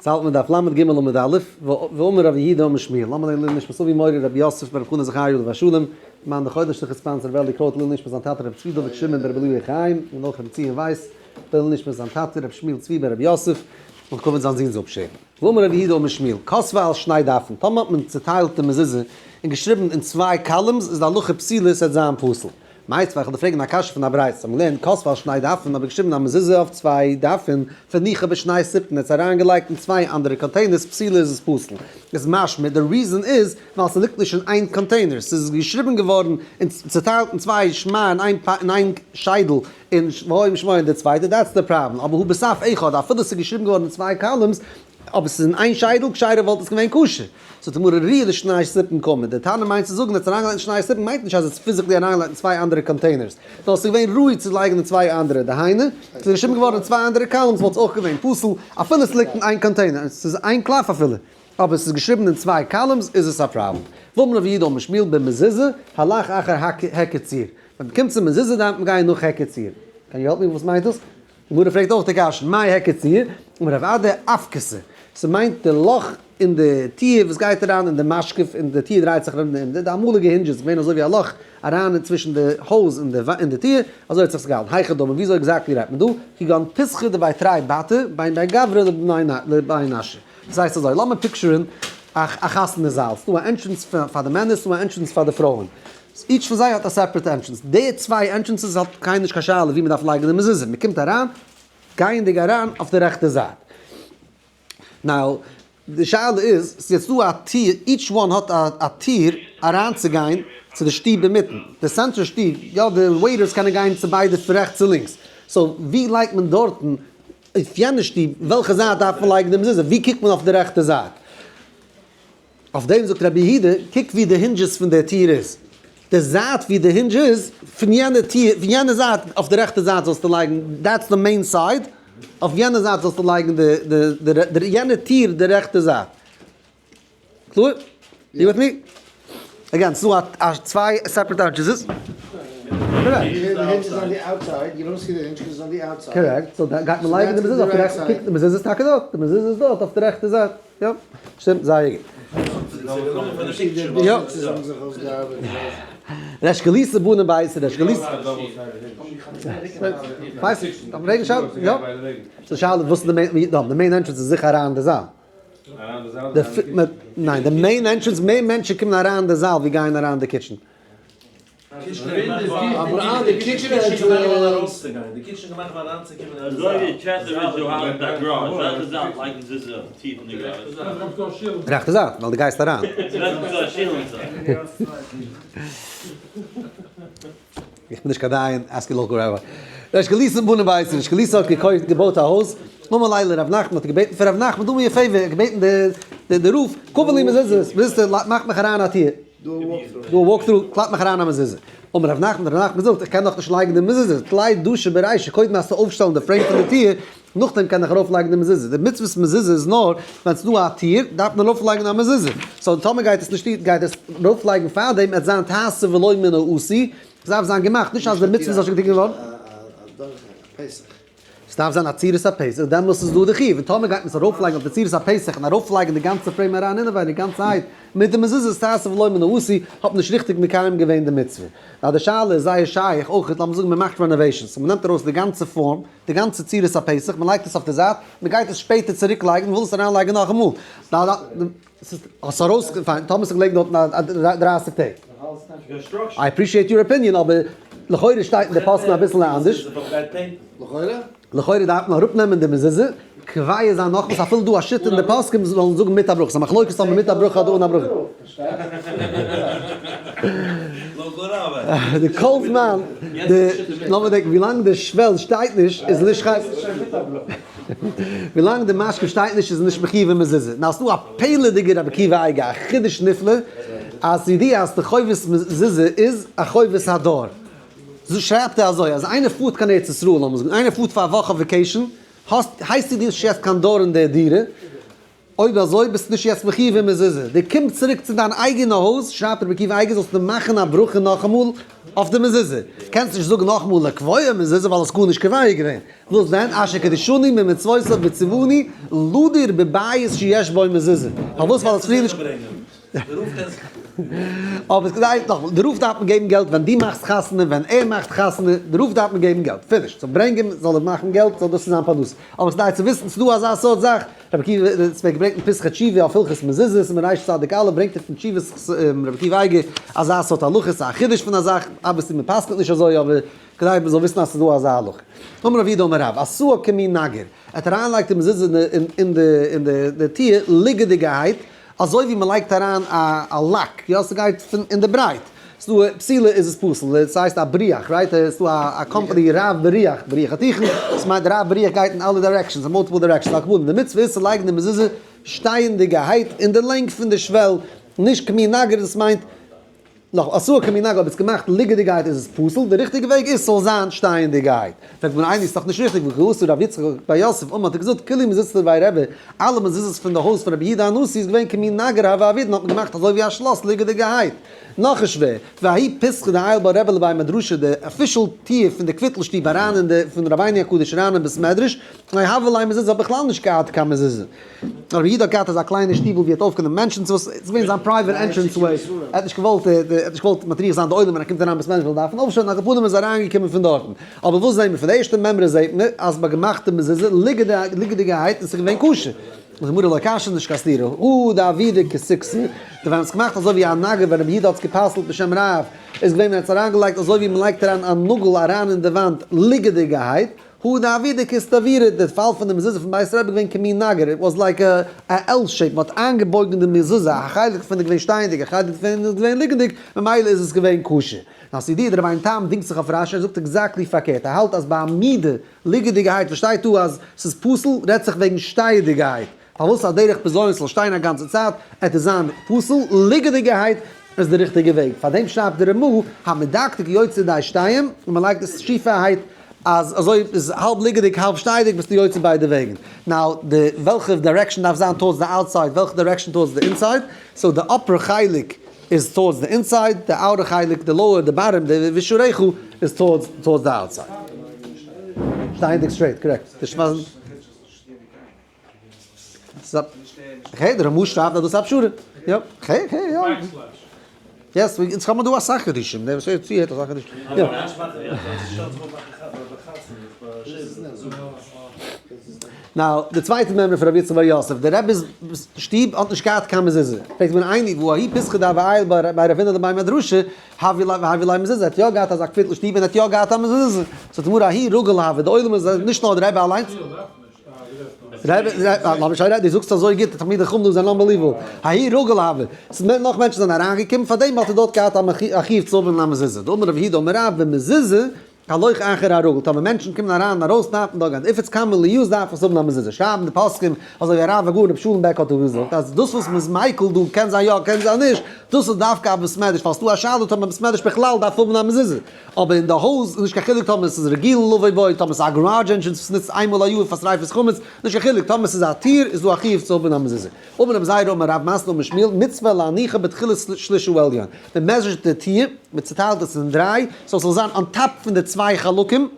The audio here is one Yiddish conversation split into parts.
האלט מען דף לג עמוד א', ואמר רב יהודה אמר שמואל, למה לעילוי נשמת אבי מורי רבי יוסף ברב חנא זכריה עליו השלום, מאן דחודש לכ' sponsor רבי אלי קרויט לעילוי נשמת זיין טאטע רבי צבי דוד שמעון ברבי אליהו חיים, און אויך רבי ציון ווייס, לעילוי נשמת זיין טאטע רבי שמואל צבי ברבי יוסף, און כבוד זיין זון זאל אפשערן. ואמר רב יהודה אמר שמואל, כתבה על שני דפין, טאמער האט מען צוטיילט די מזוזה און געשריבן אין צוויי columns איז די הלכה פסולה עס וועט זיין פסול. מיתיבי, איך וועל דיר פרעגן א קשיא פון א ברייתא, האט מען געלערנט כתבה על שני דפין, האב איך געשריבן א מזוזה אויף צוויי דפין, והניחה בשני סיפטין, ער האט עס אריינגעלייגט אין צוויי אנדערע containers, פסולה איז עס פסול. איז משמע די reason איז ווייל ס'ליגט נישט אין איין קאנטעינער, ס'איז געשריבן געווארן און צוטיילט אין צוויי שמע אין איין אין איין שיידל און והיה אם שמוע אין די צווייטע, that's די פראבלעם, אבער הא בסף אחד אפילו ס'איז געשריבן געווארן אין צוויי columns, אבער ס'איז אין איין שיידל, כשרה וואלט עס געווען כשר. זאגט די גמרא ראויה לשני סיפטין קאמר, די תנא מיינט צו זאגן אז אריינגעלייגט אין שני סיפטין מיינט נישט אז עס איז physically אריינגעלייגט אין צוויי אנדערע containers, נאר עס איז געווען ראוי צו לייגן אין צוויי אנדערע, דהיינו, ס'איז געשריבן געווארן אין צוויי אנדערע columns וואלט עס אויך געווען פסול אפילו עס ליגט אין איין קאנטעינער, ס'איז איין קלף אפילו, אבער עס איז געשריבן אין צוויי columns איז עס א פראבלעם. ואמר רב יהודה אמר שמואל במזוזה, הלך אחר היכר צור, ווען מ'קומט צום מזוזה דארף מען גיין נאך היכר צור. can you help me וואס מיינט דאס? די גמרא פרעגט אויך די קשיא, מאי היכר צור? אמר רב אדא, אפקתא, ס'מיינט די לאך אין די טיר וואס גייט אריין אין די משקוף און די טיר דרייט זיך ארום אין די די אמאליגע hinges איז געווען אזוי ווי א לאך אריין אין צווישן די הויז און די און די טיר, אזוי האט זיך עס געהאלטן, היכי דמי וויאזוי exactly רעדט מען דא? כגון פיתחא דבי תרי בתי בין בי גברי לבי נשי. דאס הייסט אזוי, לאמיר picture ן א חתונה זאל, ס'דא א entrance פאר די מענער, ס'דא א entrance פאר די פרויען. each פון זיי האט א separate entrance, די צוויי entrances האט קיינער נישט קיין שאלה ווי מען דארף לייגן די מזוזה, מען קומט אריין גייענדיג אריין אויף די רעכטע זייט. now די שאלה איז, ס'איז יעצט דא א טיר, each one האט א טיר אריינצוגיין צו די שטוב אינמיטן, די center שטוב, יא די waiters קענען גיין צו ביידע פון רעכטס און לינקס, so ווי לייגט מען דארטן אויף יענע שטוב, וועלכע זייט דארף מען לייגן די מזוזה, ווי קוקט מען אויף די רעכטע זייט? אויף דעם זאגט רבי יהודה, קוק ווי די hinges פון דער טיר איז, די זייט ווי די hinge איז, פון יענע טיר, פון יענע זייט, אויף די רעכטע זייט זאלסטו לייגן, that's די main side, אויף יענע זייט זאלסטו לייגן די, די, די, יענע טיר די רעכטע זייט. קלאר? you with me? again, ס'דא א צוויי separate entrances. correct, so גייט מען לייגן די מזוזה אויף די רעכטע, קוק די מזוזה איז טאקע דארט, די מזוזה איז דארט אויף די רעכטע זייט. יא, שטימט זייער גוט. יא. ריש גלותא בנה ביתא, ריש גלותא. ווייס נישט, דארף מען פרעגן שאלה, יא. ס'איז א שאלה וואס איז די main, די main entrance איז זיכער אריין אין די זאל. ניין, די main entrance, מער מענטשן קומען אריין אין די זאל ווי גייען אריין אין די kitchen. רעכטע זייט, ווייל דו גייסט אריין. איך בין נישט קיין דיין, ask your local rabbi. ריש גלותא בנה ביתא, ריש גלותא האט געקויפט געבויט א הויז, אמר ליה לרב נחמן האט ער געבעטן פון רב נחמן do me a favor, ער האט געבעטן די די רב, קבע לי מזוזה, מזוזה מאך מיך אריין א טיר. do a walk through, קלאפ מיך אריין א מזוזה. אמר רב נחמן, רב נחמן זאגט, איך קען נאך נישט לייגן די מזוזה, תלי דשא ברישא, קודם דארפסטו אויפשטעלן די frame פון די טיר, נאכדעם קען איך ארויפלייגן די מזוזה. די מצוות מזוזה איז נאר ווען ס'איז דא א טיר, דארף מען ארויפלייגן א מזוזה. so טאמער גייט עס נישט, גייט עס ארויפלייגן פארדעם, עט זיין תעשה ולא מן העשוי, עס דארף זיין געמאכט, נישט אז די מצוה זאל שוין געטון געווארן. עס דארף זיין א צורת הפתח, דעמאלס איז דא די חיוב, און טאמער גייט מען עס ארויפלייגן אויף די צורת הפתח און ארויפלייגן די גאנצע frame אריין אינעווייניג גאנצערהייט מיט די מזוזות תעשה ולא מן העשוי, האט מען נישט ריכטיג מקיים געווען די מצוה. נאר די שאלה איז זייער שייך אויך, לאמיר זאגן מען מאכט renovations, מען נעמט ארויס די גאנצע פארם, די גאנצע צורת הפתח, מען לייגט עס אויף די זייט, מען גייט עס שפעטער צוריק לייגן, מען וויל עס אריינלייגן נאכאמאל, ס'איז ארויסגעפאלן, טאמער ס'איז געלעגן דארטן 30 טעג. I appreciate your opinion, אבער לכאורה שטייט אין די פוסקים אביסל אנדערש. לכאורה דארף מען אראפנעמען די מזוזה, קובע זיין נאכאמאל, ס'איז אפילו דא א שיטה אין די פוסקים זאלן זאגן מיט א ברכה, ס'איז א מחלוקת אויב מיט א ברכה אדער אן א ברכה. די כל זמן, די, לאמיר דענקן, ווילאנג די שוועל שטייט נישט איז נישט חייב. ווילאנג די משקוף שטייט נישט איז נישט מחיוב אין מזוזה. נאר ס'דא א פלא'דיגע רבי עקיבא אייגער, א חידוש נפלא, אז ס'ידוע אז די חובת מזוזה איז א חובת הדור. שרייבט ער אזוי, אז איינער פארט קיין ארץ ישראל, לאמיר זאגן איינער פארט פאר א וואך אויף vacation, האסט, הייסט דו נישט יעצט קיין דור אין דער דירה, אויב אזוי ביסטו נישט יעצט מחיוב אין מזוזה. דו קומסט צוריק צו דיין אייגענע הויז, שרייבט רבי עקיבא אייגער, זאלסטו מאכן א ברכה נאכאמאל. אויף די מזוזה. קענסט נישט זאגן נאכאמאל לקבוע מזוזה ווייל עס איז גארנישט קובע געווען. וואס דען אשר קדשנו במצוותיו וציוונו לדור בבית שיש בו מזוזה. פארוואס? ווייל עס פריער נישט. אבער כדאי נאכאמאל, די רב דארף מען געבן געלט ווען דו מאכסט חתונה, ווען ער מאכט חתונה, די רב דארף מען געבן געלט, finish. so ברענג אים זאל ער מאכן געלט, זאל דאס איז זיין פרנסה. אבער כדאי צו וויסן ס'דא אזא סארט זאך, רבי עקיבא, עס ווערט געברענגט אין פתחי תשובה אויף הלכות מזוזות, אין ריש צדיק א' ברענגט ער פון תשובות רבי עקיבא אייגער אזא סארט הלכה, ס'איז א חידוש פון א זאך, obviously מען פסק'נט נישט אזוי אבער כדי מען זאל וויסן אז ס'איז דא אזא הלכה. אמר רב יהודה אמר רב, עשאה כמין נגר, ער האט אריינגעלייגט די מזוזה אין די טיר ליגעדיגערהייט, אזוי ווי מען לייגט אריין א lock, יא ס'גייט פון אין די ברייט, ס'דא פסילה איז עס פסול, ס'הייסט א בריח, right? ס'דא א קאמפאני רב בריח, בריח התיכון, ס'מיינט רב בריח גייט אין אלע directions, אין multiple directions, על כל פנים די מצוה איז צו לייגן די מזוזה שטייענדיגערהייט אין די לענג פון די שוועל, נישט כמין נגר, דאס מיינט. נאך עשאה כמין נגר אויב עס געמאכט ליגעדיגעהייט איז עס פסול, די ריכטיגע וועג איז ס'זאל זיין שטייענדיגעהייט. פרעגט מען איינער איז דאך נישט ריכטיג והא כי אתא רב יצחק בר יוסף אמר האט ער געזאגט כולהו מזוזות דבי רבי, אלע מזוזות פון די הויז פון רבי יהודה הנשיא איז געווען כמין נגר הוו עבידן האט מען געמאכט אזוי ווי א שלאס ליגעדיגעהייט. נאך איז שווער, וההיא פתחא דעייל בה רבי לבי מדרשא די official טיר פון די קוויטל שטוב אריין אין די פון רבינו הקדוש אריין אין בית מדרש, לא הוה ליה מזוזה האט בכלל נישט געהאט קיין מזוזה. רבי יהודה האט געהאט אזא קליינע שטיבל ווי ער האט אויפגענומען מענטשן, ס'איז געווען זיין private entrance way, ער האט נישט געוואלט ער האט נישט געוואלט מטריח זיין די עולם ווען ער קומט אריין בית מדרש זאל דארפן אויפשטיין, על כל פנים איז ער אריינגעקומען פון דארטן. אבער וואס זעהן מיר? פון די ערשטע מימרא זעהט מען אז מ'האט געמאכט די מזוזה ליגעדיגערהייט און ס'איז געווען כשר. זאגט די גמרא לא קשיא נישט קיין סתירה, הא דעבידא כסיכסי, די ווען מ'האט עס געמאכט אזוי ווי א נגר ווען רבי יהודה האט עס גע'פסל'ט בשם רב, איז געווען ווען ער האט עס אריינגעלייגט אזוי ווי מ'לייגט אריין א נאגל אריין אין די וואנט ליגעדיגערהייט, הא דעבידא כאיסתווירא, די פאל פון די מזוזה פון בית רבי איז געווען כמין נגר, it was like a L shape, מען האט איינגעבויגן די מזוזה, א חלק פון איז געווען שטייענדיג, א חלק דערפון איז געווען ליגענדיג, ממילא איז עס געווען כשר. נאר ס'איז די רבינו תם דינגט זיך אויף רשי, ער זאגט exactly פארקערט, ער האלט אז ביי עמידה, ליגעדיגערהייט, וואס שטייט דא אז ס'איז פסול, רעדט זיך וועגן שטייעדיגערהייט, פארוואס א דרך בזיון ס'זאל שטיין א גאנצע צייט, עט עס זיין פסול, ליגעדיגערהייט איז די ריכטיגע וועג, פארדעם שרייבט די רמא, המדקדק יוצא ידי שתיים, און מ'לייגט עס שיפערהייט אז אזוי איז האלב ליגעדיג האלב שטייעדיג ביסטו יוצא ביידע וועגן. now די וועלכע direction דארף זיין towards די outside וועלכע direction towards די inside, so די upper חלק איז towards די inside, די outer חלק די lower די bottom די ובשעריך איז towards towards די outside. שטייענדיג straight correct. okay, דער רמ"א שרייבט אז דאס איז א פשרה. יא, okay, okay, יא. yes, אונז האבן דא אסאך חידושים, דער וואס הערט צו הערט אסאך חידושים. יא. now, די צווייטע מימרא פון רבי יצחק בר יוסף, דער רבי'ס שטוב האט נישט געהאט קיין מזוזה. פרעגט מען איני, והא ההיא פתחא דהוה עייל בי רב הונא לבי מדרשא, הוה ליה מזוזה, ער האט יא געהאט אזא קוויטל שטוב און ער האט יא געהאט א מזוזה. זאגט די גמרא, ההיא רגיל הוה, די עולם איז נישט נאר דער רבי אליינס. רבי, לאמיר שוין רעדן, דו זאגסט אזוי גוט, די תלמידי חכמים דא זענען unbelievable. ההיא רגיל הוה, ס'איז מער נאך מענטשן זענען אריינגעקומען, פארדעם האט ער דארט געהאט א חיוב צו האבן א מזוזה. דאמר רב יהודה אמר רב, במזוזה, הלוך אחר הרגיל, טאמער מענטשן קומען אריין און ארויס דארף מען דארט גיין, if it's commonly used דארף עס האבן א מזוזה. שרייבן די פוסקים, אזוי ווי הרב הגאון רבי שלום בעק האט דא געזאגט, אז דאס וואס מ'איז מיקל דא קען זיין יא קען זיין נישט, דאס איז דווקא א בית מדרש, ווייל ס'דא א שאלה טאמער בית מדרש בכלל דארף האבן א מזוזה. אבער אין די הויז איז נישט קיין חילוק טאמער עס איז רגיל לבוא בו, טאמער עס איז א garage entrance וואס נוצט איינמאל א יאר פאר שריפת חמץ, נישט קיין חילוק, טאמער עס איז א טיר איז דא א חיוב צו האבן א מזוזה. אמר רבי זירא אמר רב מתנה אמר שמואל, מצוה להניחה בתחילת שליש העליון, מען measure ט די טיר, מען צוטיילט עס אין דריי, so עס זאל זיין on top פון די צוויי חלקים,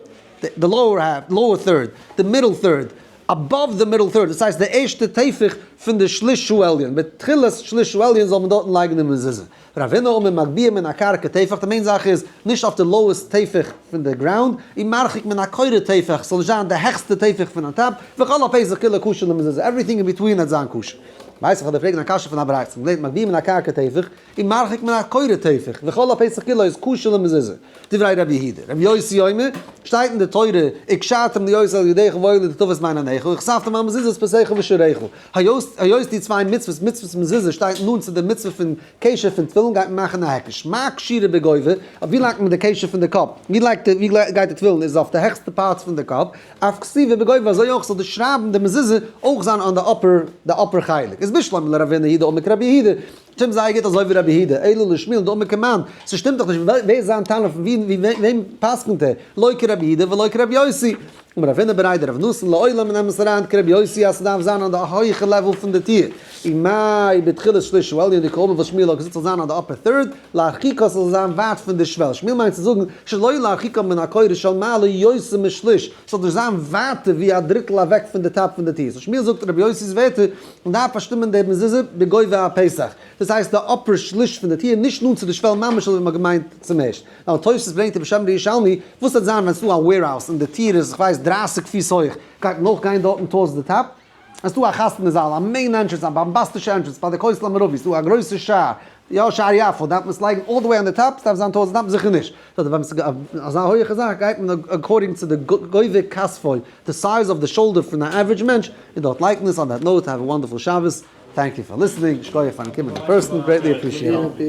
די lower half, lower third, די middle third, above די middle third, דאס הייסט די ערשטע טפח פון די שליש העליון, בתחילת שליש העליון זאל מען דארטן לייגן די מזוזה. רב הונא אמר מגביה מן הקרקע טפח, די main זאך איז נישט אויף די lowest טפח פון די ground, און מרחיק מן הקורה טפח, ס'זאל נישט זיין די העכסטע טפח פון on top, וכל הפתח כולו כשר למזוזה, everything in between וועט זיין כשר. ווייס איך אז די פרעגן א קשיא פון א ברייתא, מ'לערנט מגביה מן הקרקע טפח, און מרחיק מן הקורה טפח, וכל הפתח כולו איז כשר למזוזה. דברי רבי יהודה. רבי יוסי אומר, שטייט אין די תורה, וקשרתם לאות על ידך והיו לטוטפות בין עיניך, וכתבתם על מזוזות פתיך ובשעריך. היות די צוויי מצוות, מצוות מזוזה שטייט נאנט צו די מצוה פון קשר פון תפילין גייט מען מאכן א היקש. מה קשירה בגובה, אויף ווי לייגט מען די קשר פון די קאפ? ווי לייגט די, ווי גייט די תפילין איז אויף די העכסטע parts פון די קאפ, אף כתיבה בגובה אזוי אויך זאל די שרייבן די מזוזה אויך זיין on די upper, די upper חלק. איז בשלמא לרבינא הוא דאמר כרבי יהודה. שטימט זייער גוט אזוי ווי רבי יהודה, אלא לשמואל דאמר כמאן, ס'שטימט דאך נישט, ווער איז זיין תנא פון ווי וועם פסק'נט ער, לא כרבי יהודה ולא כרבי יוסי. אמר רב הונא בריה דרב נתן לעולם נעם עס אריין כרבי יוסי אז ס'דארף זיין אן די הויכע level פון די טיר, ומאי בתחילת שליש העליון דקאמר וואס שמואל האט געזאגט ס'זאל זיין אן די upper third, להרחיקה ס'זאל זיין ווייט פון די שוועל, שמואל מיינט צו זאגן שלא להרחיקה מן הקורה של מעלה יותר משליש, ס'זאל נישט זיין ווייטער ווי א דריטל אוועק פון די top פון די טיר, so שמואל זאגט רבי יוסי'ס ווערטער, מ'דארף באשטימען די מזוזה בגובה הפתח, דאס הייסט די upper שליש פון די טיר, נישט נאנט צו די שוועל ממש אזוי ווי מ'האט געמיינט צום ערשט. ווייל תוס' ברענגט בשם די ירושלמי, וואס וועט זיין ווען ס'דא א warehouse און די טיר איז כ'ווייס 30 פיס הויך, גייט מען אויך גיין דארטן towards די top? עס איז דא א חתונה זאל, א main entrance, א באמבאסטישע entrance ביי די כותל המערבי, ס'איז דא א גרויסע שער, יא שער יפו, דארף מען עס לייגן all the way on די top? ס'דארף זיין towards די top? זיכער נישט. so ווען ס'איז אזא הויעכע זאך גייט מען according צו די גובה כתפו, די size of די shoulder פון א average מענטש, און דארט לייגט מען עס. On that note, have a wonderful שבת. Thank you for listening, שכוח פארן קומען אין person, greatly appreciate it.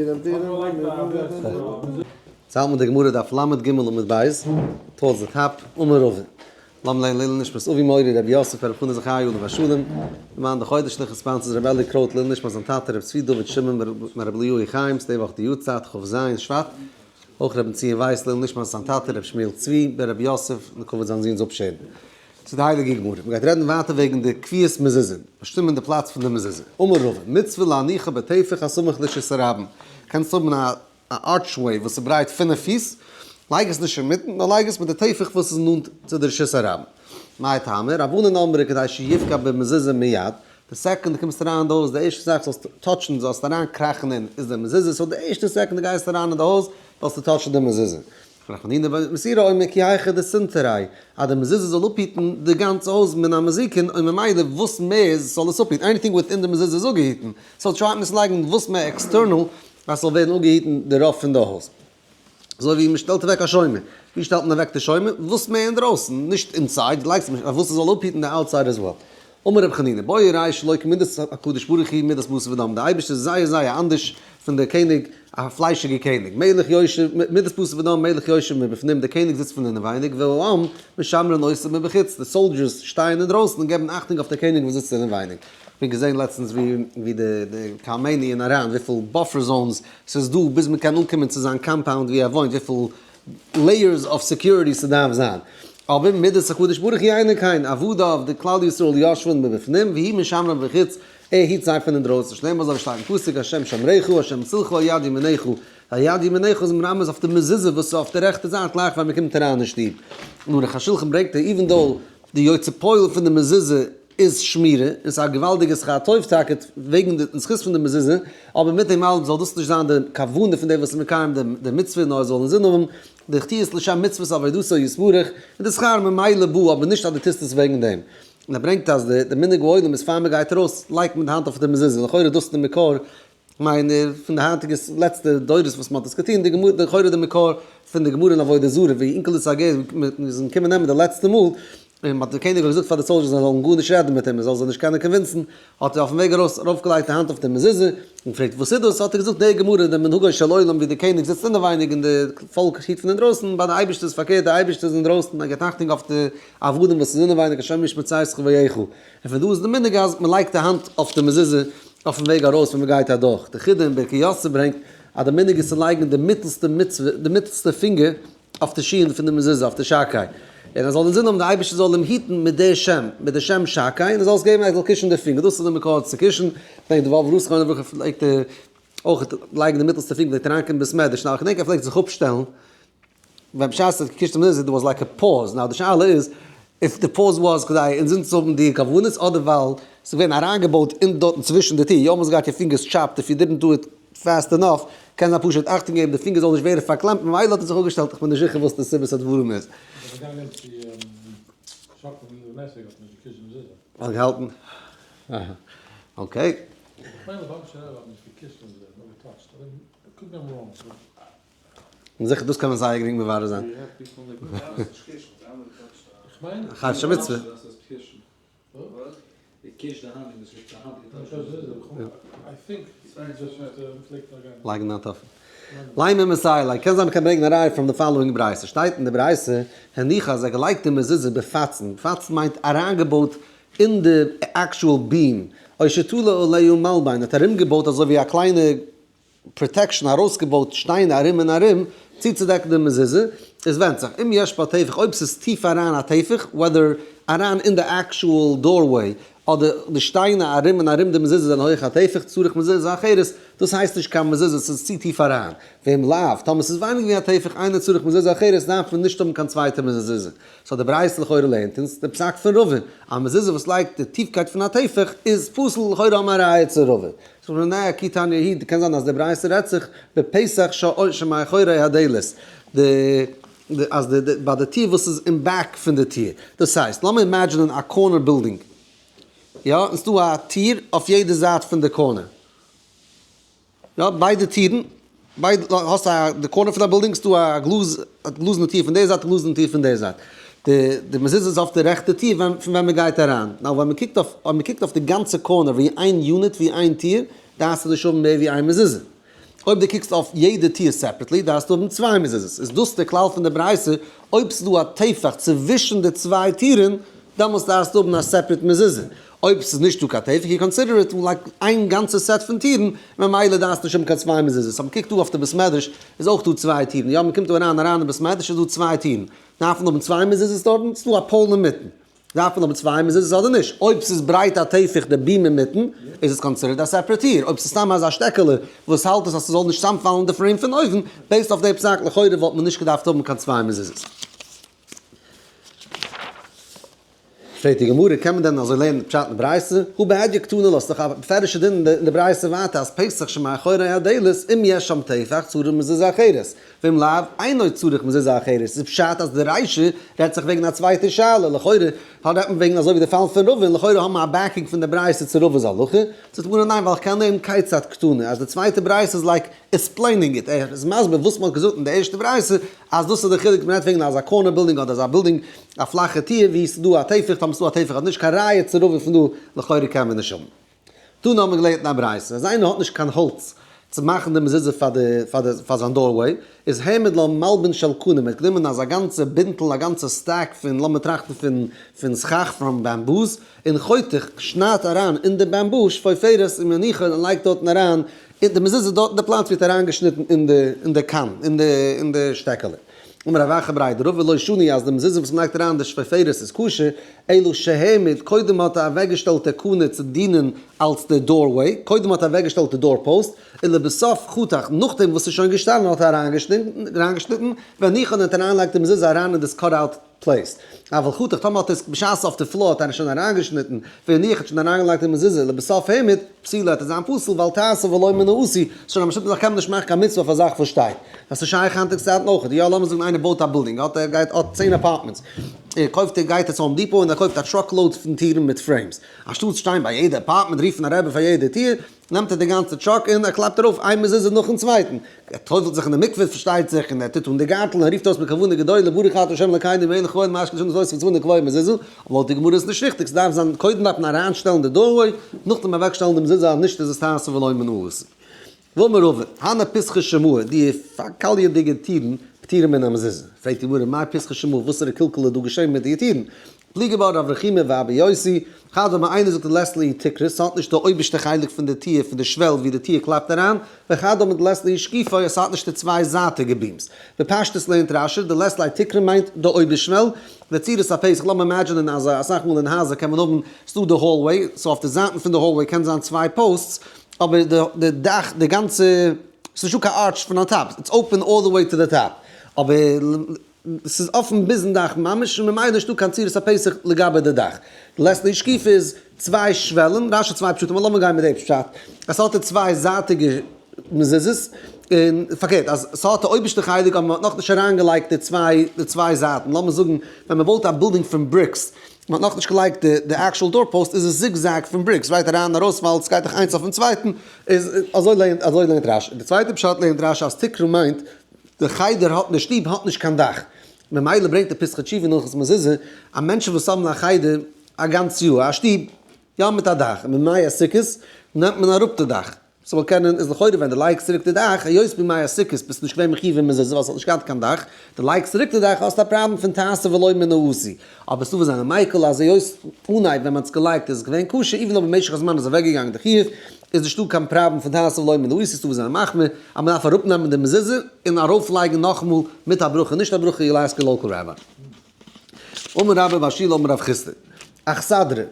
יעצט האלט מען די גמרא דף ל"ג עמוד ב', towards the top, אמר רבא, לאמיר לערנען לעילוי נשמת אבי מורי רבי יוסף בר' חנא זכרי' עליו השלום, למען די חודש'ליכע sponsors רבי אלי קרויט לעילוי נשמת זיין טאטע רבי צבי דוד שמעון בר רבי אליהו חיים, ס'די וואך די יארצייט כ"ז שבט, אויך רבי בנציון ווייס לעילוי נשמת זיין טאטע רבי שמואל צבי בר רבי יוסף לכבוד זיין זון'ס אפשערן. צו די הייליגע גמרא. מ'גייט רעדן ווייטער וועגן די קביעת מזוזה, באשטימען די פלאץ פון די מזוזה. אמר רבא, מצוה להניחה בטפח הסמוך לרשות הרבים. קענסט האבן א archway וואס איז ברייט 5 פיס, לייג עס נישט אינמיטן, נאר לייג עס מיט די טפח וואס איז נאנט צו די רשות הרבים. מאי טעמא? רבנן אמרי כדי שיפגע במזוזה מיד, די second דו קומסט אריין אין די הויז, די ערשטע זאך זאלסטו touch ן, זאלסט אריין קראכן אין, איז די מזוזה, so די ערשטע second דו גייסט אריין אין די הויז, זאלסטו touch ן די מזוזה. ר' חנינא בר מסירא אומר כי היכי דסנטריה, אז די מזוזה זאל אפהיטן די גאנצע הויז מן המזיקין, און ממילא וואס מער זאל עס אפהיטן, anything within די מזוזה איז אפגעהיטן, so try ט מען צו לייגן וואס מער external אז ס'זאל ווערן אפגעהיטן די רוב פון די הויז. אזוי ווי מ'שטעלט אוועק א שומר, ווי שטעלט מען אוועק די שומר? וואס מער אינדרויסן, נישט inside, לייגסט נישט, וואס ס'זאל אפהיטן די outside as well. אמר רבי חנינא, בוא וראה שלא כמידת הקדוש ברוך הוא מידת בשר ודם, די אייבערשטער איז זייער זייער אנדערש פון דער קעניג, א פליישיגער קעניג, מלך יושב, מידת בשר ודם, מלך יושב מבפנים, דער קעניג זיצט פון אינעווייניג, והעם משמרין אותו מבחוץ, די soldiers שטייען אינדרויסן און געבן אכטונג אויף דער קעניג וואס זיצט אינעווייניג. כ'בין געזען לעצטנס ווי ווי די די כאמעני אין איראן וויפיל buffer zones ס'איז דא ביז מ'קען אנקומען צו זיין compound ווי ער וואוינט וויפיל layers of security ס'דארף זיין. אבער מידת הקדוש ברוך הוא אינו כן, עבדיו די כלל ישראל יושבין מבפנים והוא משמרם מבחוץ, ער היט זיי פון אינדרויסן, שנאמר אזוי שטייט אין פסוק השם שומרך השם צלך על יד ימינך, על יד ימינך איז מרמז אויף די מזוזה וואס איז אויף די רעכטע זייט גלייך ווען מ'קומט אריין אין שטוב. און ערוך השולחן ברענגט ער even though די יוצא פועל פון די מזוזה איז שמירה, און ס'איז א געוואלדיגע שכר טוב טאקע וועגן די זכות פון די מזוזה, אבער מיט דעם אלעם זאל דאס נישט זיין די כוונה פון דעם וואס איז מקיים די מצוה, נאר ער זאל אינזין האבן די חטיות לשם מצוות עבודתו יתברך, און די שכר ממילא בא, אבער נישט אז דו טוסט עס וועגן דעם. און ער ברענגט אז די מנהג העולם איז פאר מען גייט ארויס לייגט מען די האנט אויף די מזוזה, לכאורה דאס איז די מקור מיין איך פון די היינטיגע לעצטע דורות וואס מ'האט עס געטון, די גמרא, לכאורה די מקור פון די גמרא אין עבודה זרה, ווי אונקלוס הגר איז געקומען נעמען די לעצטע מאל, און מ'האט די קעניג האט געזאגט פאר די soldiers זיי זאלן גארנישט רעדן מיט אים, ער זאל זיי נישט קענען convince ן, האט ער אויפן וועג ארויס ארויפגעלייגט די האנט אויף די מזוזה, און געפרעגט וואס איז דאס, האט ער געזאגט די גמרא, די מנהגו של עולם ווי די קעניג זיצט אינעווייניג און די פאלק היט פון אינדרויסן, ביי די אייבערשטער איז פארקערט, די אייבערשטער איז אינדרויסן, ער געבט אכטונג אויף די עבדים וואס איז אינעווייניג, השם ישמור צאתך ובואך. און פון דא איז די מנהג אז מ'לייגט די האנט אויף די מזוזה אויפן וועג ארויס ווען מ'גייט אדורך. די חידא אין ברכי יוסף ברענגט אז די מנהג איז צו לייגן די מיטלסטע מצוה, די מיטלסטע פינגער אויף די שין פון די מזוזה, אויף די שקי, און ער זאל אינזין האבן די אייבערשטער זאל אים היטן מיט די שם, מיט די שם שקי, און ער זאל עס געבן ער זאל קישן די פינגער, דאס איז די מקור צו קישן, כ'דענק די וואלף רוסקא זכרונו לברכה פלעגט אויך לייגן די מיטלסטע פינגער פלעגט אריינקומען בית מדרש, נאר כ'דענק ער פלעגט זיך אפשטעלן ווען בשעת ער האט געקישט די מזוזה there was like a pause, now די שאלה איז if די pause was כדי אינזין צו האבן די כוונות אדער ווייל ס'איז געווען אריינגעבויט אין דארטן צווישן די טיר, you almost got your fingers chopped if you didn't do it fast enough, קען זיין פשוט אכטונג געבן די פינגער זאל נישט ווערן פארקלעמט ממילא האט ער זיך אפגעשטעלט, איך בין נישט זיכער וואס די סיבת הדברים איז. האט געהאלטן? אהה okay. און זיכער דאס קען מען זייער גרינג מברר זיין. חייב של מצוה. לייגן די האנט אויף. לימא מסייע ליה, קען זיין מ'קען ברענגען א ראיה from the following ברייתא. שטייט אין די ברייתא, הניחה אז ער געלייגט די מזוזה בפצן, פצן מיינט אריינגעבויט. אין די actual beam, או שתלה עליה מלבן, האט ארומגעבויט אזוי ווי א קליינע protection ארויסגעבויט שטיינער ארום און ארום צוצודעקן די מזוזה, עס ווענדט זיך, אם יש בה טפח אויב ס'איז טיף אריין א טפח, whether אריין אין די actual doorway, אדער די שטיינער ארום און ארום די מזוזה זענען הויך א טפח, צריך מזוזה אחרת, דאס הייסט נישט קיין מזוזה, ס'איז צו טיף אריין. ואם לאו, טאמער ס'איז ווייניגער ווי א טפח, אינו צריך מזוזה אחרת, דארף מען נישט האבן קיין צווייטע מזוזה. so די ברייתא לכאורה לערנט אונז די פסק פון רבא, א מזוזה וואס לייגט די טיפקייט פון א טפח איז פסול, לכאורה האבן מיר א ראיה צו רבא. זאגט מען ניין, כי תניא היא, קען זיין אז די ברייתא רעדט זיך בפתח שמאחורי הדלת, די אז די ביי די טיר וואס איז אין back פון די טיר, דאס הייסט לאמיר imagine ען א corner בילדינג, יא, און ס'דא א טיר אויף יעדע זייט פון די corner, יא, ביידע טירן, ביידע, האסט א, די corner פון א בילדינג איז דא א גלאז, א גלאזענע טיר פון די זייט, א גלאזענע טיר פון די זייט. די, די מזוזה איז אויף די רעכטע טיר ווען, פון ווען מען גייט אריין. now ווען מען קוקט אויף, אויב מען קוקט אויף די גאנצע corner ווי איין unit, ווי איין טיר, דארפסטו נישט האבן מער ווי איין מזוזה. אויב דו קוקסט אויף יעדע טיר separately, דארפסטו האבן צוויי מזוזות. איז דאס די כלל פון די ברייתא, אויב ס'איז דא א טפח צווישן די צוויי טירן, דעמאלטס דארפסטו האבן א separate מזוזה. אויב ס'איז נישט דא קיין טפח, you consider it like איין גאנצע set פון טירן, ממילא דארפסטו נישט האבן קיין צוויי מזוזות. אבער קוק דא אויף די בית מדרש, איז אויך דא צוויי טירן. יא, מ'קומט דא אריין אריין אין בית מדרש איז דא צוויי טירן. דארף מען האבן צוויי מזוזות דארטן? ס'איז דא א pole אינמיטן. דארף מען האבן צוויי מזוזות אדער נישט? אויב ס'איז ברייט א טפח די beam אינמיטן, איז עס considered א separate טיר. אויב ס'איז סתם אזא שטעקעלע וואס האלט עס אז ס'זאל נישט צאמפאלן די frame פון אויבן, based אויף די פסק לכאורה וואלט מען נישט געדארפט האבן קיין צוויי מזוזות. פרעגט די גמרא, קען מען דען אזוי לערנען פשט אין ברייתא? הא בהדיא קתני לה, ס'דאך א בפירוש'ע דין אין די ברייתא ווייטער אז פתח שמאחורי הדלת אם יש שם טפח צריך מזוזה אחרת, ואם לאו אינו צריך מזוזה אחרת, איז פשט אז די רישא רעדט זיך וועגן א צווייטע שאלה, לכאורה רעדט מען וועגן אזוי ווי די פאל פון רבא, און לכאורה האבן מיר א backing פון די ברייתא צו רבא'ס הלכה, זאגט די גמרא ניין ווייל איך קען לערנען כיצד קתני אז די צווייטע ברייתא איז like explaining it, ער איז מסביר וואס מ'האט געזאגט אין די ערשטע ברייתא, אז דאס איז די חילוק מ'רעדט וועגן אזא corner בילדינג אדער אזא בילדינג א פלאכע טיר ווי ס'איז דא א טפח, טאמער ס'איז דא א טפח האט נישט קיין ראיה צו רבא פון דא לכאורה קען מען נישט האבן. דא האבן מיר געלערנט אין א ברייתא אז איינער האט נישט קיין האלץ צו מאכן די מזוזה פאר די פאר די פאר זיין doorway איז העמיד לה מלבן של קנה מ'האט גענומען אזא גאנצע בינטל א גאנצע stack פון לאמיר טראכטן פון פון סכך פון bamboos און חותך שניידט אריין אין די bamboo שפופרת ומניחה און לייגט דארטן אריין און די מזוזה דארט אין די פלאץ ווערט אריינגעשניטן אין די אין די קאן אין די אין די שטעקעלע. אמר רב אחא בריה דרבא לא שנו אז די מזוזה וואס מ'לייגט אריין די שפופרת איז כשר, אלא שהעמיד, קודם האט ער אוועקגעשטעלט די קנה צו דינען אלס די doorway, קודם האט ער אוועקגעשטעלט די door post, ולבסוף חתך, נאכדעם וואס ס'איז שוין געשטאנען האט ער אריינגעשניטן, והניחה און האט אריינגעלייגט די מזוזה אריין אין דאס cut out place. אבל חתך, טאמער האט ער עס בשעת אויף די floor האט ער שוין אריינגעשניטן, והניח האט שוין אריינגעלייגט די מזוזה, לבסוף העמיד, פסולה וועט עס זיין פסול, ווייל תעשה ולא מן העשוי, ס'איז שוין א משותף זאך קען מען נישט מאכן קיין מצוה אויף א זאך וואס שטייט. דאס איז שייך היינטיגע צייטן אויך, יא לאמיר זאגן איינער בויט א בילדינג, האט ער גייט האט 10 apartments, ער קויפט ער גייט ער צו Home Depot און ער קויפט א truck load פון טירן מיט frames, אנשטאט שטיין ביי יעדע apartment רופן א רבי פאר יעדע טיר, נעמט ער די גאנצע truck און ער קלאפט ארויף איין מזוזה נאכן צווייטן, ער טובל'ט זיך אין די מקווה פארשטייט זיך, און ער טוט אן די גארטל און ער רופט אויס בכוונה גדולה ברוך אתה ה' אלקינו מלך העולם אשר קדשנו במצוותיו וצונו לקבוע מזוזה, אבער לויט די גמרא איז נישט ריכטיג, ס'דארף זיין קודם דארף מען אריינשטעלן די doorway, נאכדעם אוועקשטעלן די מזוזה אז נישט איז עס תעשה ולא מן העשוי. ואמר רבא, הני פתחי שמועה, די פארקאליעדיגע טירן, פטורים מן המזוזה. פרעגט די גמרא, מאי פתחי שמועה, וואסערע קלקול איז דא געשען מיט די טירן? פליגי בה רב רחומי ואבא יוסי, חד אמר איינער זאגט דלית להו תקרה, ס'האט נישט די אויבערשטע חלק פון די טיר פון די שוועל ווי די טיר קלאפט אריין, וחד אמר דלית להו שקיפי, עס האט נישט די צוויי זייטיגע beams. בפשטות לערנט רש"י, דלית להו תקרה מיינט די אויבערשוועל, וצורת הפתח, לאמיר imagine ען אז אסאך מאל אין הייזער קען מען האבן, ס'דא די hallway, so אויף די זייטן פון די hallway קען זיין צוויי posts, אבער די דאך, די גאנצע, ס'נישטא קיין arch פון on top, it's open all the way to the top, אבער ס'איז אפן ביזן דאך ממש און ממילא נישטא קיין צורת הפתח לגבי די דאך. דלית להו שקיפי איז צוויי שוועלן, רש"י צוויי פשטים, אבער לאמיר גיין מיט די פשט, אז ס'האט די צוויי זייטיגע מזוזות, און פארקערט אז ס'האט די אויבערשטע חלק אבער מ'האט נאכנישט אריינגעלייגט די צוויי זייטן, לאמיר זאגן ווען מ'בויט א בילדינג פון bricks, מען האט נאכנישט געלייגט די actual door post איז עס zigzag פון bricks right אריין און ארויס ווייל סגייט דאך איינס אויפן צווייטן איז אזוי לערנט אזוי לערנט רש"י די צווייטע פשט לערנט רש"י אז תקרה מיינט די חדר האט די שטוב האט נישט קיין דאך ממילא ברענגט די פתחי תשובה אין הלכות מזוזה אז מענטשן וואס האבן א חדר א גאנץ יאר א שטוב יא מיט א דאך און בימי הסוכות נעמט מען אראפ די דאך. ס'זאל קענען, איז לכאורה ווען דו לייגסט צוריק די דאך, היות בימי הסוכות ביסטו נישט געווען מחיוב אין מזוזה ווייל ס'האט נישט געהאט קיין דאך, דו לייגסט צוריק די דאך האסטו א פראבלעם פון תעשה ולא מן העשוי. אבער ס'דא וואס זענען מיקל אז היות אנהייב ווען מ'האט עס געלייגט איז עס געווען כשר even אויב במשך הזמן איז אוועקגעגאנגען די חיוב, איז נישטא קיין פראבלעם פון תעשה ולא מן העשוי, ס'דא וואס זענען מחמיר אז מ'דארף אראפנעמען די מזוזה און ארויפלייגן נאכאמאל מיט א ברכה נישט א ברכה you'll ask your local rabbi. אמר רבה בר שילא אמר רב חסדא, אכסדרה,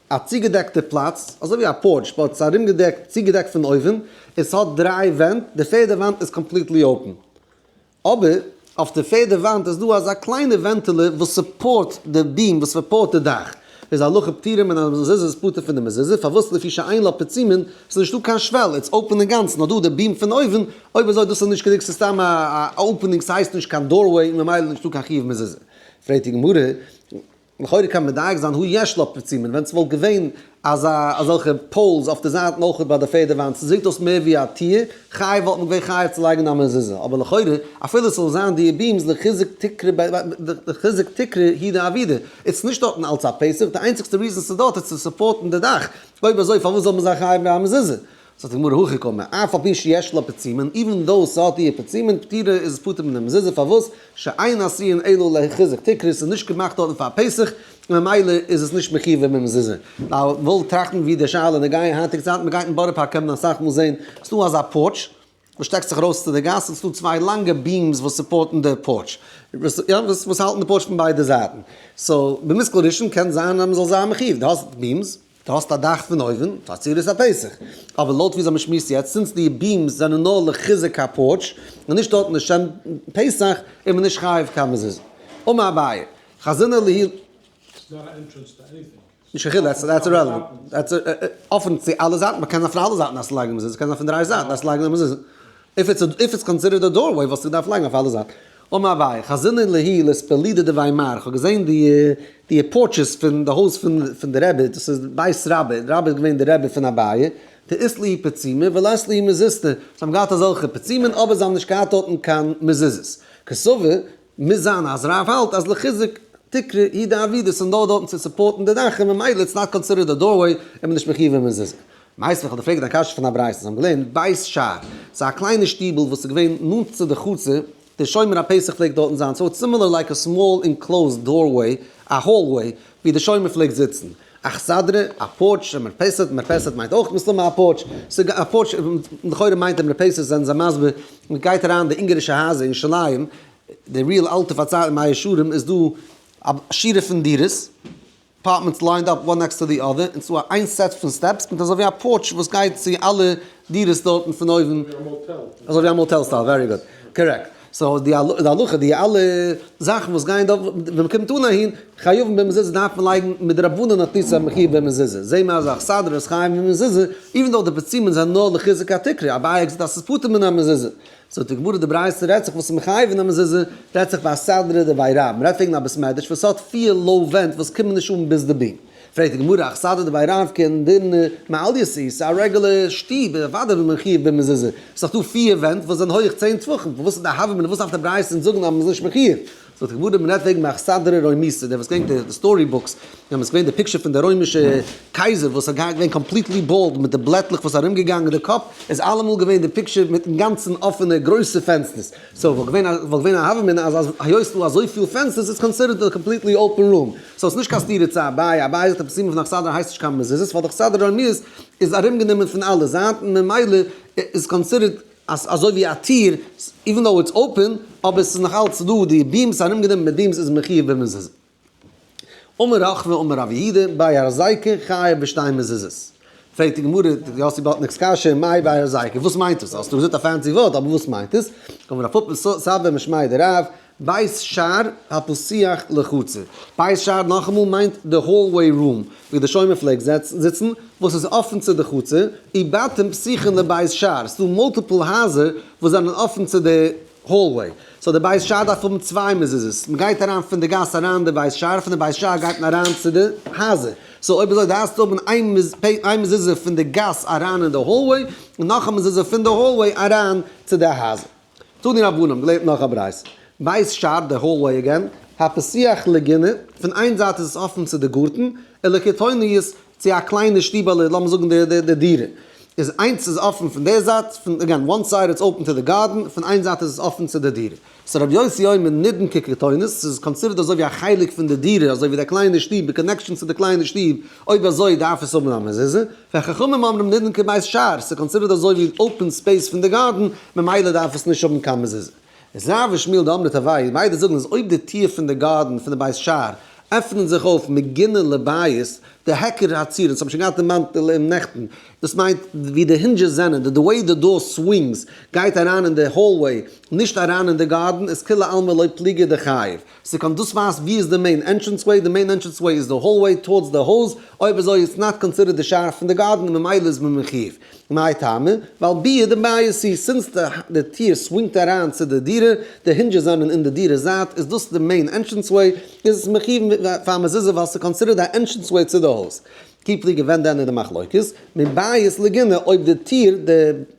א צוגעדעקטע פלאץ, אזוי ווי א porch but ס'איז ארומגעדעקט, צוגעדעקט פון אויבן, און ס'האט דריי ווענט, די פערדע וואנט איז completely open. אבער אויף די פערדע וואנט איז דא אזא קליינע ווענטעלע וואס support די beam, וואס support די דאך. איז הלכה פטורה מן המזוזה איז פטור פון די מזוזה, פארוואס לפי שאין לה פצימין, ס'איז נישטא קיין שוועל, it's open אינגאנצן, נאר דא די beam פון אויבן, אויב אזוי דאס איז נישט גענוג ס'איז סתם א opening ס'הייסט נישט קיין doorway און ממילא איז נישטא קיין חיוב מזוזה. פרעגט די גמרא, לכאורה קען מען מדייק זיין הא יש לה פצימין, ווען ס'וואלט געווען אזא אזעלכע poles אויף די זייטן אויך ביי די פערדע וואנט, ס'זעט אויס מער ווי א טיר, חייב וואלט מען געווען חייב צו לייגן א מזוזה, אבער לכאורה אפילו ס'זאל זיין די beams לחיזוק תקרה לחיזוק תקרה הוא דעבידא, איז נישט דארטן אלץ א פתח, די איינציגסטע reason ס'איז דארט איז צו support ן די דאך, אויב אזוי פארוואס זאל מען זיין חייב מיט א מזוזה? זאגט די גמרא הכי קאמר, אף על פי שיש לה פצימין, even though ס'האט איר פצימין, פטורה איז עס פטור מן המזוזה, פארוואס? שאין עשויין אלא לחיזוק תקרה, ס'איז נישט געמאכט דארטן פאר פתח, און ממילא איז עס נישט מחיוב במזוזה. נאר מ'וויל טראכטן ווי די שאלה נוגע היינטיגע צייטן, מ'גייט אין בארא פארק קען מען אסאך מאל זען, ס'דא אזא porch, וואס שטעקט זיך ארויס צו די גאס, און ס'דא צוויי לאנגע beams וואס support ן די porch, וואס האלטן די porch פון ביידע זייטן. so במושכל ראשון קען זיין אז מ'זאל זיין מחיוב, דו האסט beams, דו האסט א דאך פון אויבן, פאר צורת הפתח. אבער לויט וויאזוי מ'שמועסט יעצט, since די beams זענען נאר לחיזוק ה porch, און נישט דארטן לשם פתח, איז מען נישט חייב קיין מזוזה. אמר אביי, חזינא להו. It's not an entrance to anything. נישט קיין חילוק, that's irrelevant. That's אפען צו אלע זייטן, מ'קען זיין פון אלע זייטן דארפסטו לייגן מזוזה, קען זיין פון דריי זייטן דארפסטו לייגן א מזוזה. If it's if it's considered a doorway וואלסטו געדארפט לייגן אויף אלע זייטן. אמר אביי, חזינא להו לאספלידא דבי מר, כ'האב געזען די די porches פון די הויז פון פון די רבי, דאס איז בית רבה, רבה איז געווען די רבי פון אביי, דאית להו פצימי ולית להו מזוזתא, זיי האבן געהאט אזעלכע פצימין אבער זיי האבן נישט געהאט דארטן קיין מזוזות. קסבר, מוז זיין אז רב האלט אז לחיזוק תקרה הוא דעבידא ס'איז נאר דארטן צו support ן די דאך און ממילא it's not considered א doorway איז מען נישט מחיוב אין מזוזה. מיינסט ווען כ'האב דיר פרעגט דיין קשיא פון א ברייתא, זיי האבן געלערנט בית שער, ס'איז א קליינע שטיבל וואס איז געווען נאנט צו די חצר, דער שומר הפתח פלעגט דארטן זיין, so it's similar like a small enclosed doorway, א hallway, ווי דער שומר פלעגט זיצן. אכסדרה, א porch, א מרפסת, מרפסת מיינט אויך מסתמא א porch, ס'איז א porch, לכאורה מיינט ער מרפסת זענען זיי מסביר, מ'גייט אריין די אונגארישע הייזער אין ירושלים, די real אלטע פארצייטן מאה שערים איז דא א שורה פון דירות, apartments lined up one next to the other, און ס'דא איין set פון steps מיט אזוי ווי א porch וואס גייט צו אלע דירות דארטן פון אויבן. אזוי ווי א motel style, very good, correct. So די הלכה, די אלע זאכן וואס גייען דארט, ווען מ'קומט אן אהין, חייבין במזוזה דארף מען לייגן מדרבנן אתניסא מחויב במזוזה. זעהן מיר אז אכסדרה איז חייב במזוזה, even though די פצימין זענען נאר לחיזוק התקרה, אביי האט געזאגט אז ס'איז פטור מן המזוזה. זאגט די גמרא די ברייתא רעדט זיך וואס איז מחייב אין א מזוזה, רעדט זיך ביי אכסדרה דבי רב, מ'רעדט וועגן א בית מדרש וואס האט פיר low ווענט וואס קומען נישט אן ביז די beam. פרעגט די גמרא אכסדרה דבי רב כעין דמעלייתא, ס'איז א רעגולער שטוב, אוודאי איז מען מחויב במזוזה, ס'איז דאך דא פיר ווענט וואס זענען הויך 10 טפחים, פארוואס איז די הוה אמינא וואס דארף די ברייתא אונז זאגן אז מ'איז נישט מחויב? זאגט די גמרא מ'רעדט וועגן אכסדרה רומיתא, דער וואס געדענקט די story books, ווען עס געווען די picture פון די רוימישע קייזער וואס איז געווען completely bald מיט די בלעטלעך וואס איז ארום געגאנגען די קאפ, איז אלעמאל געווען די picture מיטן גאנצן אפענע גרויסע פענסטערס, so וואלט געווען וואלט געווען א הוה אמינא אז היות ס'דא אזויפיל פענסטערס איז considered א completely open room, so ס'נישט קיין סתירה צו אביי, אביי זאגט עפעס סימן פון אכסדרה הייסט נישט קיין מזוזות ווייל די אכסדרה רומיתא איז ארום גענומען פון אלע זייטן ממילא איז considered אז אזוי ווי א טיר, even though it's open, אבער עס איז נאך אלץ דא די beams ארומגענומען מיט beams איז מחיוב במזוזה. אמר רחבה אמר רב יהודה, בי ארזיקא חייב בשתי מזוזות. פרעגט די גמרא, יאסי באטניק'ס קשיא, מאי בי ארזיקא, וואס מיינט עס? האסטו געזאגט א fancy ווארט, אבער וואס מיינט עס? אמר רב פפא סבא משמיה דרב, בית שער הפתוח לחצר. בית שער נאכאמאל מיינט די hallway room ווי די שומר פלעגט זיצן, וואס איז אפן צו די חצר, ובתים פתוחין לבית שער, ס'דא multiple הייזער וואס זענען אפן צו די hallway, so די בית שער דארף האבן צוויי מזוזות, מ'גייט אריין פון די גאס אריין די בית שער, פון די בית שער גייט מען אריין צו די הייזער, so אויב אזוי דארפסטו האבן איין מזוזה פון די גאס אריין אין די hallway, און נאך א מזוזה פון די hallway אריין צו די הייזער. תנו רבנן, געלערנט נאך א ברייתא. בית שער, די hallway again, הפתוח לגינה, פון איין זייט איז עס אפן צו די גארטן, ולקיטוניות, צו א קליינע שטיבעלע, לאמיר זאגן די דירה. איז איינס איז אפן פון די זייט, פון again one side it's open to the garden, פון איין זייט איז עס אפן צו די דירה. So רבי יוסי אומר נידון כקיטונית, ס'איז considered אזוי ווי א חלק פון די דירה, אזוי ווי די קליינע שטוב, די connection צו די קליינע שטוב, אויב אזוי דארף עס האבן א מזוזה. וחכמים אומרים נידון כבית שער, ס'איז considered אזוי ווי open space פון די גארטן, ממילא דארף עס נישט האבן קיין מזוזה. איז רב ושמואל דאמרי תרוייהו, ביידע זאגן אז אויב די טיר פון די גארטן פון די בית שער עפענען זיך אויף מגינה לבית, די היכר הציר, אונז האבן שוין געהאט דערמאנט נעכטן, דאס מיינט ווי די hinges זענען, די way די door swings גייט אריין אין די hallway, נישט אריין אין די גארטן, איז כולי עלמא לא פליגי דחייב. ס'קאן דאס ווייזט ווי איז די main entrance way, די main entrance way איז די hallway towards די הויז, אויב אזוי איז not considered די שער פון די גארטן און ממילא איז מען מחיוב. מאי טעמא? ווייל ביאה דבית היא, since די טיר swing ט אריין צו די דירה, די hinges זענען אין די דירה זייט, איז דאס די main entrance way, איז עס מחיוב פאר מזוזה ווייל ס'איז considered א entrance way צו די הויז. כי פליגי ווען דען איז די מחלוקת? מבית לגינה אויב די טיר, די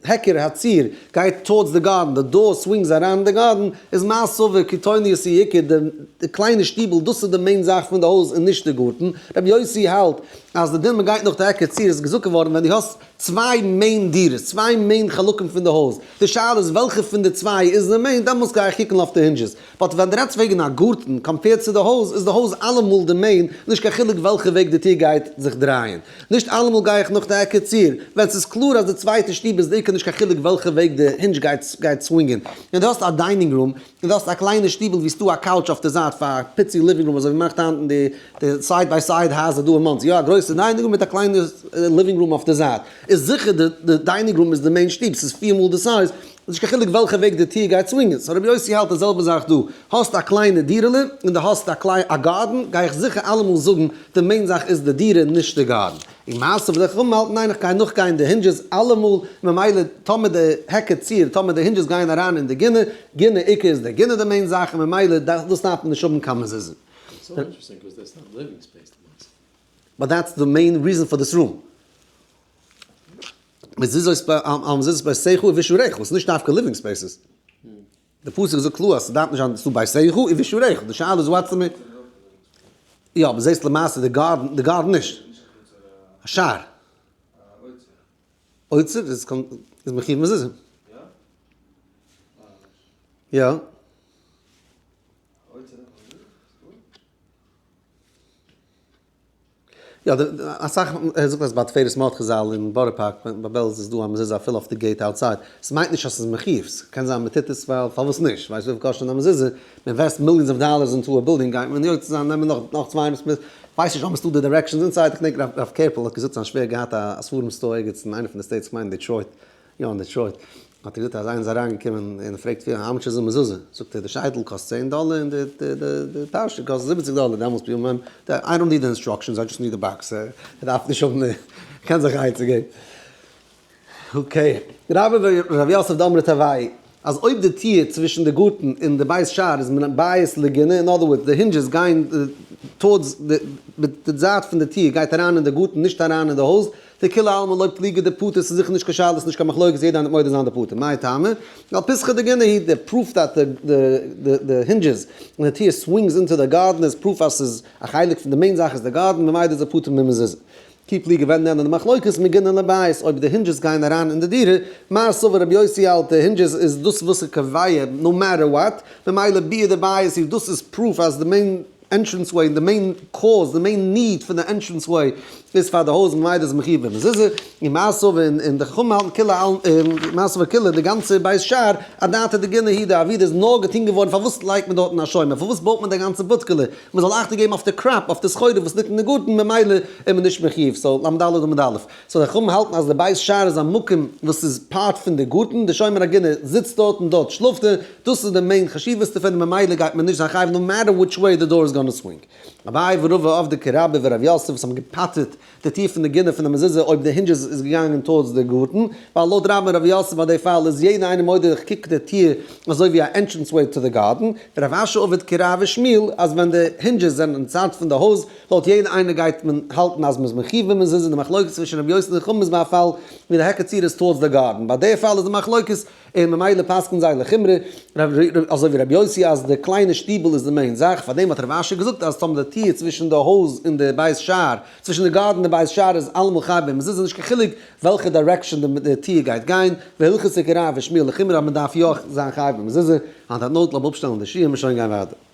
היכר הציר, גייט towards די גארדן, די door swings אריין אין די גארדן, איז מר סבר קיטוניות היא עיקר, די קליינע שטיבל דאס איז די main זאך פון די הויז און נישט די גארטן. רבי יוסי האלט אז די דין מ'גייט נאך די היכר ציר איז געזאגט געווארן ווען דו האסט צוויי main דירות, צוויי main חלקים פון די הויז, די שאלה איז וועלכע פון די צוויי איז די main, דעמאלטס גיי איך קוקן אויף די hinges. But ווען דו רעדסט וועגן א גארטן compared צו די הויז, איז די הויז אלעמאל די main, נישט קיין חילוק וועלכע וועג די טיר גייט זיך דרייען. נישט אלעמאל גיי איך נאך די היכר ציר, ווען ס'איז קלאר אז די צווייטע שטוב איז די עיקר נישט קיין חילוק וועלכע וועג די hinge גייט swing ען. און דו האסט א dining room, און דו האסט א קליינע שטיבל ווי ס'דא א couch אויף די זייט פאר א פיצי living room אזוי ווי מ'מאכט היינט אין די side by side הייזער דא אין מאנסי, יא א גרויסע dining room מיט א קליינע living room אויף די זייט, איז זיכער די dining room איז די main שטוב, ס'איז פיר מאל די size, איז נישט קיין חילוק וועלכע וועג די טיר גייט swing ען, so רבי יוסי האלט די זעלבע זאך דא, האסט א קליינע דירה'לע און די האסט א קליי א גארדן, גיי איך זיכער אלעמאל זאגן די main זאך איז די דירה נישט די גארדן. און מעשה וואס די חכמים האלטן ניין איך גיי נאכגיין די hinges אלעמאל, ממילא טאמער די היכר ציר טאמער די hinges גייען אריין אין די גינה, גינה עיקר איז די גינה די main זאך און ממילא דאס דארף מען נישט האבן קיין מזוזה. So interesting because that's not living space למעשה. But that's the main reason for this room. מזוזות ביתך ובשעריך, וואס איז נישט דווקא living spaces. די פסוק זאגט קלאר אז ס'דארף נישט זיין ס'דא ביתך ובשעריך, די שאלה איז what's the main. יא, אבער זעסט למעשה די גארדן, די גארדן נישט. א שער. אוצר איז מחיוב מזוזה. יא. יא, אסאך, ער זאגט אז ביי תפארת מרדכי זאל אין בארא פארק, ביי בעלז איז דא א מזוזה אפילו אויף די gate outside, ס'מיינט נישט אז ס'איז מחיוב, ס'קען זיין מ'טוט עס ווייל פארוואס נישט, ווייסט וויפיל קאסט שוין א מזוזה, מ'אינוועסט millions of dollars into א בילדינג גייט מען יוצא זיין נעמען נאך נאך 200 מ, כ'ווייס נישט אויב ס'דא די directions inside, כ'דענק רב קערפל האט געזאגט זיין שווער געהאט א ספרים store ערגעץ אין איינע פון די states, כ'מיין אין דעטרויט, יא אין דעטרויט, האט ער געזאגט אז איינער איז אריינגעקומען און פרעגט ווי how much איז א מזוזה, זאגט ער די שייטל קאסט 10 דאלער און די די פארשע קאסט 70 דאלער, דעמאלטס ביי אים I don't need the instructions I just need the box, ער דארף נישט האבן די, קען זיך א עצה געבן. Okay, רבה ורב יוסף דאמרי תרוייהו, אז אויב די טיר צווישן די גארטן און די בית שער איז מן בית לגינה, אין other words די hinges גייען towards די זייט פון די טיר גייט אריין אין די גארטן נישט אריין אין די הויז, דכולי עלמא לא פליגי דפטור, ס'איז זיכער נישט קיין שאלה, ס'איז נישט קיין מחלוקת, יעדער איינער וועט מודה זיין דפטור. מאי טעמא? ווייל פיתחא דגינה היא, די proof that די hinges און די טיר swings into די גארדן איז proof אז ס'איז א חלק פון די main זאך איז די גארדן, ממילא איז ער פטור ממזוזה. כי פליגי ווען נענען די מחלוקת מגינה לבית אויב די hinges גייען אריין אין די דירה, מר סבר רבי יוסי האלט די hinges איז דאס וואס איז קובע no matter what, ממילא ביאה דבית היא דאס איז proof אז די main entrance way און די main cause די main need פון די entrance way איז פאר די הויז ממילא איז מחיוב במזוזה, און מר סבר און די חכמים האלטן כולי מר סבר כולי די גאנצע בית שער אדעתא דגינה היא די עבידה איז נאר געטון געווארן פארוואס לייגט מען דארטן א שומר פארוואס בויט מען די גאנצע בודקעלע מען זאל אכטונג געבן אויף די crop אויף די סחורה וואס ליגט אין די גארטן ממילא איז מען נישט מחיוב so ל"ד עמוד א' so די חכמים האלטן אז די בית שער איז א מקום וואס איז part פון די גארטן די שומר הגינה זיצט דארט און דארט שלאפט ער דאס איז די main חשיבות דערפון און ממילא גייט מען נישט זיין חייב no matter which way the door is gonna swing. אביי ורבא עבדי כרבה ורב יוסף וואס האבן געפטר'ט די טיר פון די גינה פון די מזוזה אויב די hinges איז געגאנגען towards די גארטן, ווייל לויט רבה און רב יוסף ביי די פאל איז יעדער איינער מודה איך קוק די טיר אזוי ווי א entrance way to the garden, ורב אשי עביד כרב ושמואל אז ווען די hinges זענען אין צד פון די הויז לויט יעדער איינער גייט מען האלטן אז מ'איז מחיוב במזוזה, די מחלוקת צווישן רבי יוסי און חכמים איז ביי א פאל ווי די היכר ציר איז towards די גארטן, ביי די פאל איז די מחלוקת און ממילא פסק'ן זיי לחומרא, אזוי ווי רבי יוסי אז די קליינע שטיבל איז די main זאך, פארדעם האט רב אשי געזאגט אז טאמער די טיר צווישן די הויז און די בית שער, צווישן די garden און די בית שער איז אלעמאל חייב במזוזה, נישט קיין חילוק וועלכע direction די טיר גייט גיין, והלכתא כרב ושמואל לחומרא אז מען דארף יא זיין חייב במזוזה, on that note לאמיר אפשטעלן די שיעור און מיר שוין גיין ווייטער.